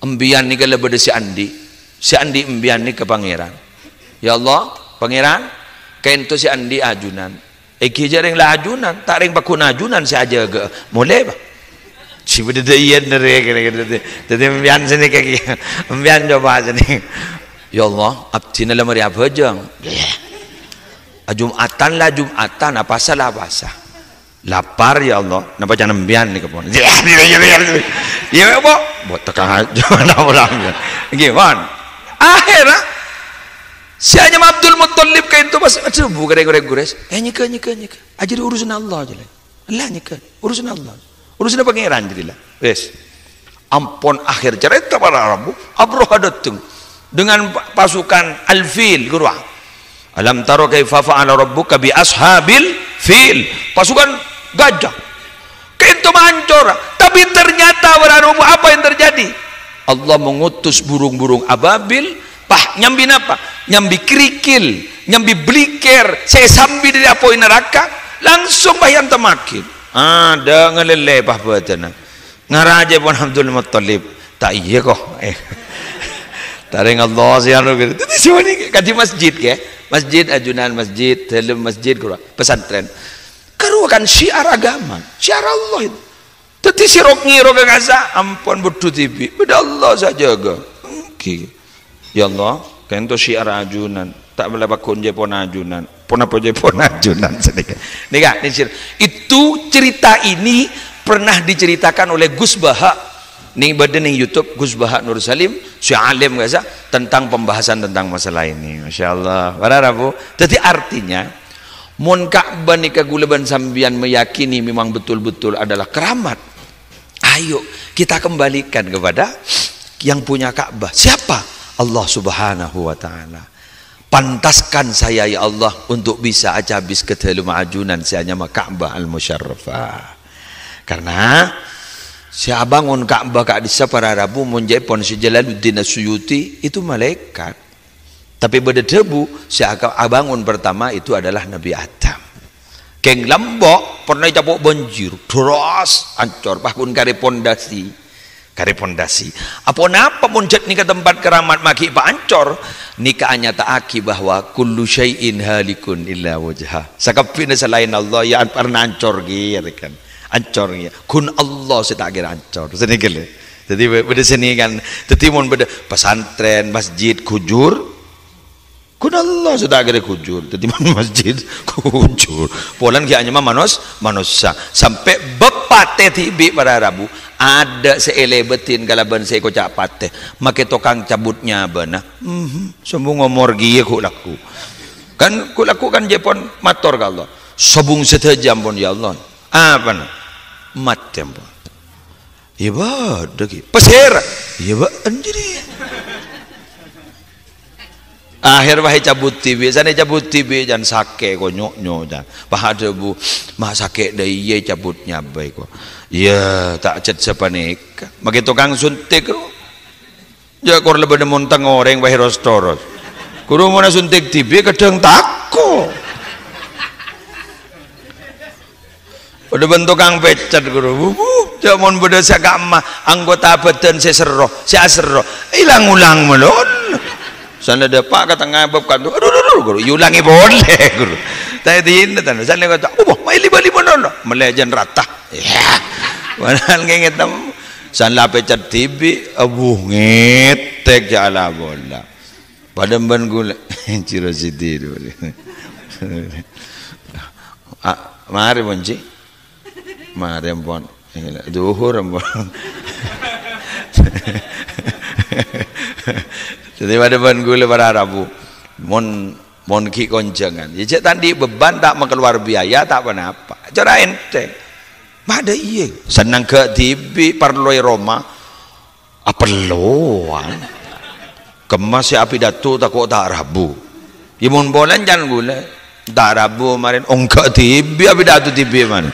embiyan nèka la bâdâ sè andi'. Sè andi' embiyan nèka Pangèran. Ya Allah, Pangèran, kento sè andi' ajunan." Èngghi jhâ' rèng la ajunan, ta' rèng paggun ajunan sè ajâgâ. Molè, Pak. Sè bâdâ dâ' iyâ nèrè kènè, kènè. Dâddhi, dâddhi embiyan sè nèka, embiyan coba sè nèka. "Ya Allah, abdhina la marè abhâjâng. Ajum'atan la Jum'atan, apasa la apasa. Lapar, ya Allah, napa can embiyan nèka pon?" "Iyâ, iyâ, iyâ, iyâ." "Iyâ, Bu." "Bu, tekka ajâ, napa la." Èngghi, pon. Akhèrra, sè anyama Abdul Muttalib kento pas adhâbu ka rèng-orèng Quraisy, "Eh, nèka, nèka, nèka. Ajâriyâ urusanna Allah jâ, la." La nèka, urusanna Allah. Urusanna Pangèran jâriyâ la. Wes. Ampon akhèr carèta para rabu, Abraha dâteng dengan pa-, pasukan al-fil, ghâruwa. "Alam tara kaifa fa'ala rabbuka bi ashabil fil?" Pasukan gajah. Kento mancor. Tapi ternyata para rabu apa yang terjadi? Allah mengutus burung-burung ababil, Pah, nyambi napa? Nyambi kerikil, nyambi blikèr, sè èsambi dâri apoy naraka, langsung pah èantemmaghi. Adâ' ngalèlè pah bâdânna. Ngarajâ pon Abdul Muttalib. Ta' iyâ, ko'. Eh. Ta' rèng Allah sè anu gitu. Dâddhi sè kadhi masjid, kè. Masjid, ajunan masjid, dâlem masjid, ghâruwa. Pesantren. Ghâruwa kan syiar agama, syiar Allah itu. Dâddhi sè rok-ngèrok ka kassa', ampon bhuddhu dhibi'. Bâdâ Allah sè ajâgâ. Èngghi. Ya Allah, kento syiar ajunan. Ta' mèla paggun jâ' pon ajunan. Ponapa jâ' pon ajunan sanèka? Nèka, nèka syiar. Itu cerita ini pernah diceritakan oleh Gus Baha. Nèng bâdâ nèng YouTube Gus Baha Nur Salim, sè alim kassa', tentang pembahasan tentang masalah ini. Masya Allah. Para rabu. Dâddhi artinya, Mon Ka'bah nèka kaulâ bân sampèyan meyakini memang betul-betul adalah keramat, ayo kita kembalikan kepada yang punya Ka'bah. Siapa? Allah Subhanahu wa Ta'ala. Pantaskan saya, ya Allah, untuk bisa acabis ka dâlem ajunan sè anyama Ka'bah Al-Musyarrafah. Karena sè abângon Ka'bah ka'dissa para rabu mon jâ' pon Syekh Jalaluddin As-Suyuti, itu malaikat. Tapè bâdâ dhâbu, sè aka-, abângon pertama itu adalah Nabi Adam. Kèng lambâ', pernah ècapo' bânjir, deras, ancor, pah ghun karè pondasi. Karè pondasi. Aponapa mon jhât nèka tempat keramat maghi' paancor? Nèka anyata'aghi bahwa kullu syai'in halikun illa wajha. Sakabbhiyânna salaèn Allah, ya, parna ancor kèya, kan. Ancor kèya. Ghun Allah sè ta' kèra ancor. Sanèka lè. Dâddhi, bâ-, bâdâ sè nèka kan. Dâddhi, mon bâdâ pesantren, masjid, ghujur, ghun Allah sè ta' kèra ghujur. Dâddhi, mon masjid, ghujur. Polana ghi' anyama manos-, manossa. Sampè' bâb patè dhibi' para rabu. Adâ' sè èlèbâdhin kalabân sè èkoca' patè. Makè tokang cabut nyabâna. Mhm, sombong omor kèya ghu' lagghu'. Kan ghu' lagghu' kan jâ' pon mator ka Allah. Sobung sadhâjâ ampon, ya Allah. Apana? Matè ampon. Iyâ bâdâ, Ki. Pasèra? Iyâ bâ-, anjir. Akhèr wahai cabut dhibi', sanè cabut dhibi', jân sakè' konyonyo, jân. Pah adhâbu, "Ma' sakè' dâ' iyâ cabut nyabâi, ko'." Iyâ, ta' cèt sapanèka. Makè tokang suntik, ro. Jâ' kor lebbâna montang orèng bâi ros-toros. Ghuru mon asuntik dhibi' kadhâng tako'. Padâ bân tokang pècèt, ghuru. Wuh, wuh, jâ' mon bâdâ sè ka'emma anggota bhâdhân sè serro, sè aserro, èlang-olang malolo. Sanè dâpa' ka tengnga bâb kanto, "Adhu, adhu, adhu, ghuru, èolangè polè, ghuru." Ta' èdina, ta', sanè kata, "Opo, maèli bâli malolo." Mèlè jân rata. Iyâ. Padahal ngèngèt tem-, San la pècèt dhibi', abuh, ngètèk jâ' la bola. Padâ bân ghulâ. Ciro siti dulu. A, marè, Mon, Ci. Marè, ampon. Dhuhur, ampon. Dâddhi, padâ bân ghulâ para rabu. Mon, mon ghi' konjhângan. Iyâ, cè' ta' andi' beban, ta' makalowar biaya, ta' ponapa. Cara ènthèng. Padâ iyâ, senneng ghâ' dhibi' parlo è roma, apellowan. Kemma sè apidato tako' ta' rabu. Yâ mon polè can ghulâ, ta' rabu marèn, ongghâ dhibi' apidato dhibi' marèn.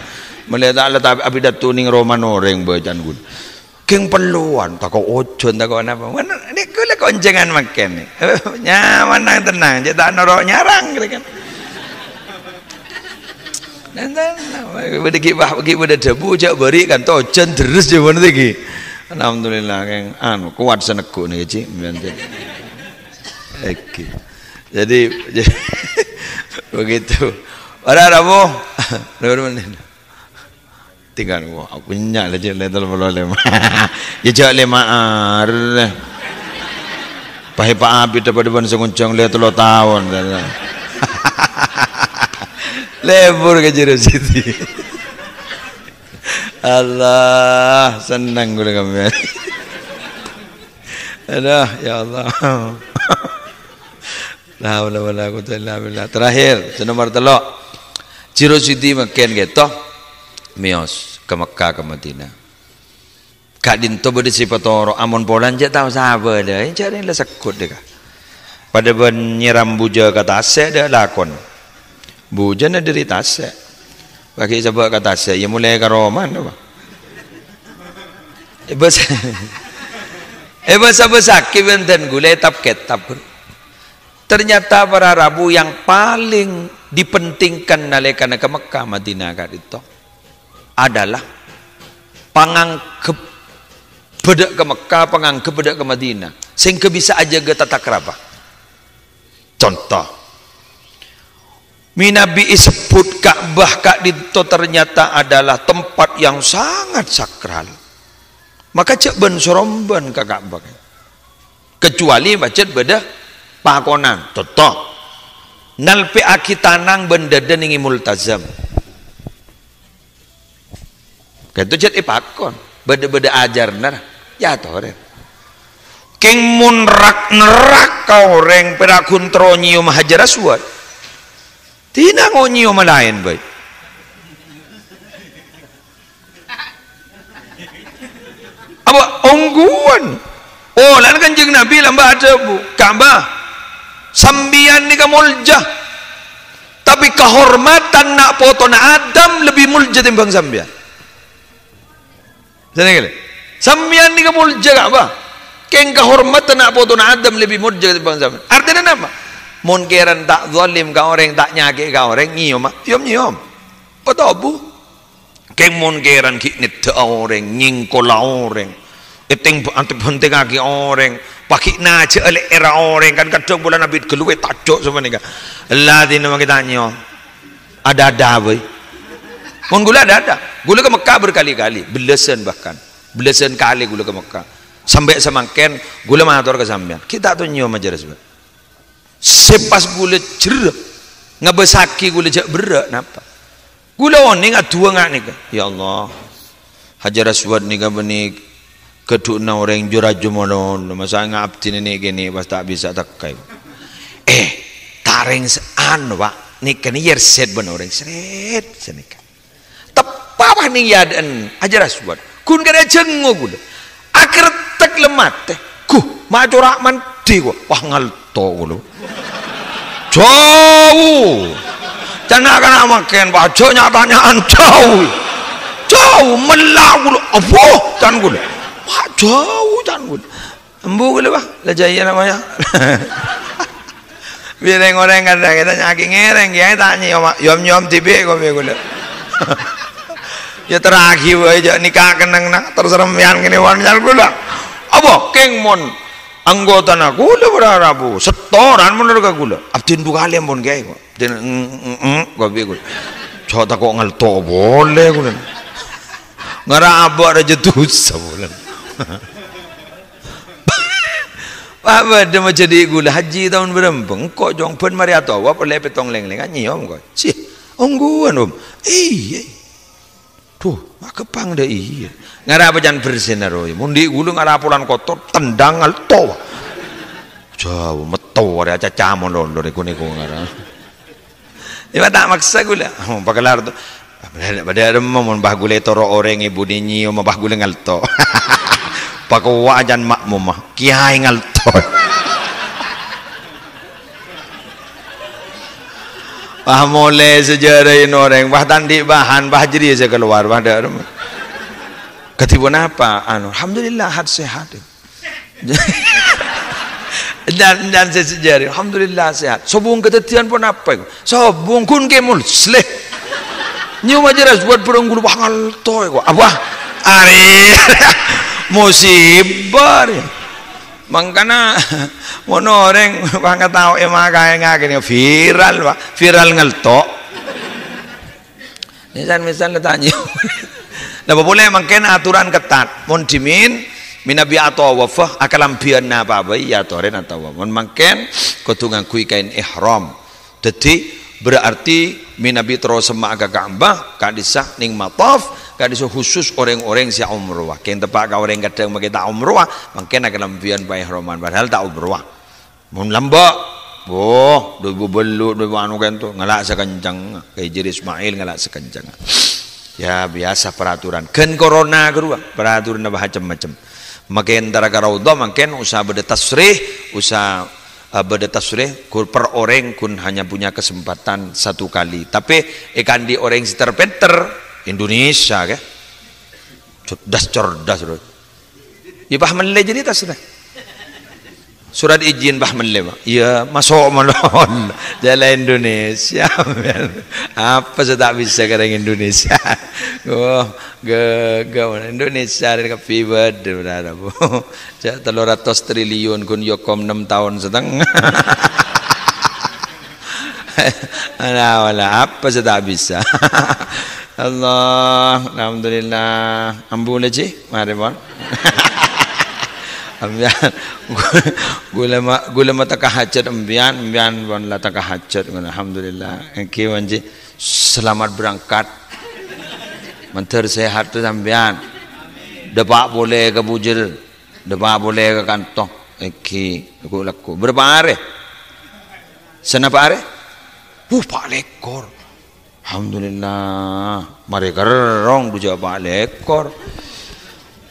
Mèlè ta' la ta' apidato nèng romana orèng bâ can ghulâ. Kèng pellowan, tako' ojhân, tako' napa. Mon, nèko la konjhângan mangkèn. Nyaman, nang-tennang, cè' ta' noro' nyarang, gitu kan. Nang-tennang, bâdâ ghi' wah, ghi' bâdâ dhâbu, jhâ' bâri' kan, tojhân terros jhâ' mon iki. Alhamdulillah, kèng, anu, kowat sè neggu' nèka, Ji. Oke. Jadi, begitu. Ora rabu. Tinggal, wah, aku nyak la, Cik, le tello puluh lèma. Ya, jhâ' lèma arè. Pahe pa abit padâ bân sè ngonjhâng le tello taon. Lebur ka Jero Siti. Allah, seneng ghulâ ka sampèyan. Aduh, ya Allah. La haula wala quwwata illa billah. Terakhir, sè nomor tello'. Jero Siti mangkèn ghâto. Mèos ka Mekkah, ka Madinah. Ka'dinto bâdâ sè patoro', amon polana cè' tao sabâ, dâ, jhâ' rèng la segghut, dâ, ka. Padâ bân nyèram bujâ ka tasè', dâ, lakon. Bujâna dâri tasè'. Paghi' sabâ' ka tasè', ya molaè ka romana, Pak. Èbâs-, èbâs-abâssaghi bhunten ghulâ, ètap-kètap. Ternyata para rabu yang paling dipentingkan nalèkana ka Mekkah, Madinah ka'dinto adalah pangangghep bâdâ ka Mekkah, pangangghep bâdâ ka Madinah, sehingga bisa ajâgâ tata krama. Conto, mènabi èsebbhut Ka'bah ka'dinto ternyata adalah tempat yang sangat sakral. Maka jhâ' bân-sorombân ka Ka'bah. Kecuali pajhât bâdâ pakonan. Conto, nalpè'aghi tanang bân dâdâ nèng è Multazam. Ghâto jhât èpakon. Bâdâ-bâdâ ajhârânna, ra. Ya, torè. Kèng mon rak-nerrak ka orèng pèra' ghun terro nyèyom Hajar Aswad. Dinah ngo nyèyom laèn bhâi. Apa ongghuwân? Oh, lan Kanjeng Nabi lamba' adhâbu, "Ka'bah, sampèyan nèka molja, tapè kahormadhân na' potona Adam lebbi molja tèmbhâng sampèyan." Sanèka lè. Sampèyan nèka molja Ka'bah. Kèng kahormadhân na' potona Adam lebbi molja tèmbhâng sampèyan. Artèna napa? Mon kèran ta' zalim ka orèng, ta' nyakè'è ka orèng, nyèyoma, nyèyom-nyèyom. Patobu. Kèng mon kèran ghi' neddhâ'â orèng, nyèngkola orèng, èteng-, antep-bhentengngaghi orèng, paghi' najâ'â lè'èrra orèng, kan kadhâng polana abit ghâllu, wè, tajhâ' sapanèka. Ella dinah mangkè ta' nyèyom. Ada-ada bhâi. Mon ghulâ ada-ada. Ghulâ ka Mekkah berkali-kali, bellâsân bahkan. Bellâsân kalè ghulâ ka Mekkah. Sampè' samangkèn ghulâ mator ka sampèyan. Ghi' ta' tao nyèyom Hajar Aswad. Sè pas ghulâ jherrâ, ngabâssaghi ghulâ jhâ' berrâ', napa? Ghulâ onèng adu'a nga' nèka, "Ya Allah, Hajar Aswad nèka bânnè ghâdhuwânna orèng jhur-ajhur malolo, masa nga' abdhina nè'-kènè' pas ta' bisa tekka." Eh, tarèng se-, anu, Pak, nèka nè yèrsèt bân orèng, srèt, sanèka. Teppa' pas nèng è adâ'na Hajar Aswad. Ghun karè ajhângo ghulâ. Akhèr tek la matè. Ghu, ma' cora' mandhi, ghu. Wah, ngalto ghulâ. Jhâu. Can na'-kana' mangkèn, wah, jhâ' nya'-tanya'an, jhâu. Jhâu, mella' ghulâ. Abbhu, can ghulâ. Wah, jhâu, can ghulâ. Embu ghulâ, Pak, la jâ' iyâ namanya. Bi' rèng-orèng kadhâng ètanya'aghi ngèrèng, kèyaè ta' nyèyom, yom-nyèyom dhibi' kopi ghulâ. Ya terraghi bhâi, jhâ' nèka kennengnga, terros sampèyan kènè' wan nyal ghulâ. Apa, kèng mon anggotana ghulâ para rabu, setoran mon ka ghulâ. Abdhina du kalè ampon kèyaè kok. Abdhina, mm, mm, mm, kopi ghulâ. Jhâ' tako' ngalto polè ghulâ. Ngara abâ' rajâ dhusa polè. Wah, bâdâ majâdi' ghulâ haji taon bârâmpa, engko' jhung bân marè atowaf ollè pèttong lèng-lèngan nyèyom, ko'. Sih, ongghuwân, Om. Iyâ. Duh, maghâmpang dâ' iyâ. Ngara apa can bersèna rowa. Mon dhi' ghulâ ngara polana kotor, tendhâng ngalto. Jhâu, metto arè acaca mon lolo rè ghun-èghun ngara. Iyâ, ta' maksa ghulâ. Oh, pakellar to. Padâ, padâ remma mon bâ ghulâ ètoro' orèng è budina nyèyom, bâ ghulâ ngalto. Pakowa' can ma'mum, kèyaè ngalto. Bâ molè sejarah in orèng, bâ ta' andi' bahan, bâ jârèya sè kalowar, padâ remma. Kadhi ponapa? Anu, alhamdulillah, hat sehat. Dan, dan sè sejari, alhamdulillah, sehat. Sobung kadhâddhiyân ponapa iku? Sobung ghun Kè Musleh. Nyèyom ajâ ras buat bârâng ghulâ, wah, ngalto iku. Apa? Arè. Musibah, arè. Mangkana, mon orèng pangataoè makaè ngakènè viral, Pak. Viral ngalto. Misal-misal la tanya. Napa polè mangkèn aturan ketat. Mon dhimèn, mènabi atawaf, akalambhiyân napa bhâi, ya atoran atawaf. Mon mangkèn, kodhu ngangghuy kaèn ihram. Dhâddhi, berarti mènabi terro semma'a ka Ka'bah, ka'dissa' neng mataf, ka'dissa' khusus orèng-orèng sè umroh. Kèng teppa' ka orèng kadhâng makè ta' umroh, mangkèn akalambhiyân paihraman, padahal ta' umroh. Mon lambâ', woh, dhu èbu bâllu', dhu èbu anu kènto, ngala' sakenceng. Ka Hijri Ismail ngala' sakenceng. Ya, biasa peraturan. Ghân corona ghâruwa, peraturanna macem-macem. Makè entara ka Raudhah, mangkèn osa bâdâ tasrih, osa, eh, bâdâ tasrih, ghun per orèng ghun hanya punya kesempatan satu kali. Tapè èkaandi' orèng sè ter-pènter, Indonesia, kè. Cerdas-cerdas, bro. Yâ, pas mellè jârèya tasrih. Surat izin pas mellè, Pak. Yâ, maso' malon. Jhâ' la Indonesia, men. Apa sè ta' bisa ka orèng Indonesia? Oh, ghâghâ, Indonesia rè kabbhi bâdâ, berharap. Jhâ' tello ratos triliun, ghun yâ kèng nem taon setengah. Ala, ala, apa sè ta' bisa? Allah, alhamdulillah. Ambu la, Ji, marè, pon. Sampèyan, ghulâ ma-, ghulâ mateka hajat sampèyan, sampèyan pon la teka hajat, ngono. Alhamdulillah. Èngghi, Wan Ji, selamat berangkat. Mandhâr sehat terus sampèyan. Dâpa' polè ka Bujel. Dâpa' polè ka kanto. Èngghi, lagghu'-lagghu'. Bârâmpa arè? Sanapa arè? Wuh, pa' lèkor. Alhamdulillah. Marè kerrong dhu jhâ' pa' lèkor.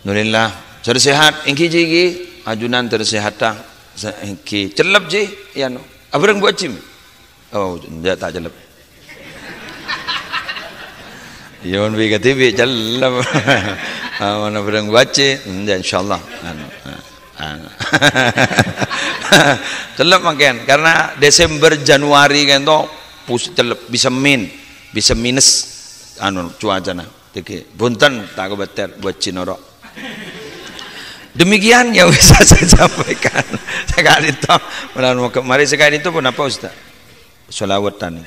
Alhamdulillah. Terus sehat, èngghi, Ji, èngghi. Ajunan terus sehat, ta? Se-, èngghi. Cellep, Ji, yâ, no. Abhâreng Bu Ajim. Oh, enjâ' ta' cellep. Yâ, mon bi' kadhibi' cellep. Ah, mon abhâreng Bu Ajim, enjâ', insyaallah. Anu, ah. Ah. Cellep mangkèn, karena Desember, Januari kènto pus-, cellep, bisa min, bisa minus, anu, cuacana. Dhâggi', bhunten, ta' kobâtèr, Bu Ajim noro'. Demikian yang bisa saya sampaikan. Saka'dinto, mula-, mula-, marè saka'dinto ponapa, Ustaz? Shalawatan.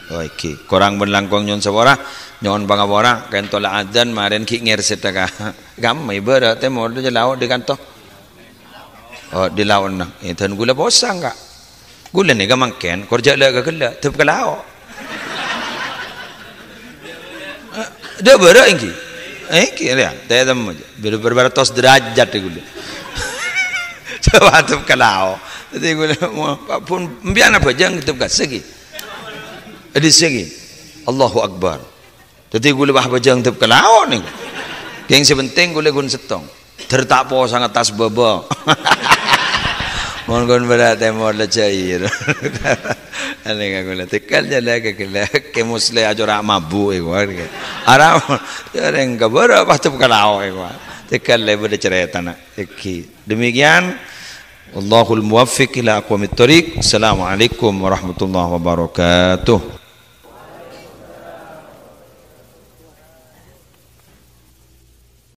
Oh, èngghi. Korang bân langkong nyo'on sapora, nyo'on pangapora, kènto la adzan, marèn ghi' ngèrsètta ka kamma, ibârât tèmor dhu lao' dhi kanto. Oh, dhi lao'na. Eh, dân ghulâ posang, Ka'. Ghulâ nèka mangkèn, kor jhâ' la ka ghellâ', dâp ka lao'. Eh, dâ' bârâ' èngghi. Èngghi, yâ, tètemmo jhâ'. Bârâ-, bârâ-, bârâtos derajat è ghulâ. Coba dâp ka lao'. Dhâddhi ghulâ, pon, sampèyan abhâjâng dâp ka sè ghi. È dissa' ghi. Allahu Akbar. Dhâddhi ghulâ pas abhâjâng dâp ka lao' nèng. Kèng sè penting ghulâ ghun sèttong. Dâr ta' posang attas bâbâ. Mon ghun bârâ' tèmor la jhâir. Anèng ghulâ tèkèl jhâ' la ka ghellâ'. Kè Musleh acora' mabu' è kowa. Ara, jhâreng ka bârâ' pas dâp ka lao' è kowa. Tèkèl la bâdâ carètana. Èngghi. Demikian. Wallahul muwaffiq ila aqwamit thoriq. Assalamualaikum warahmatullahi wabarakatuh.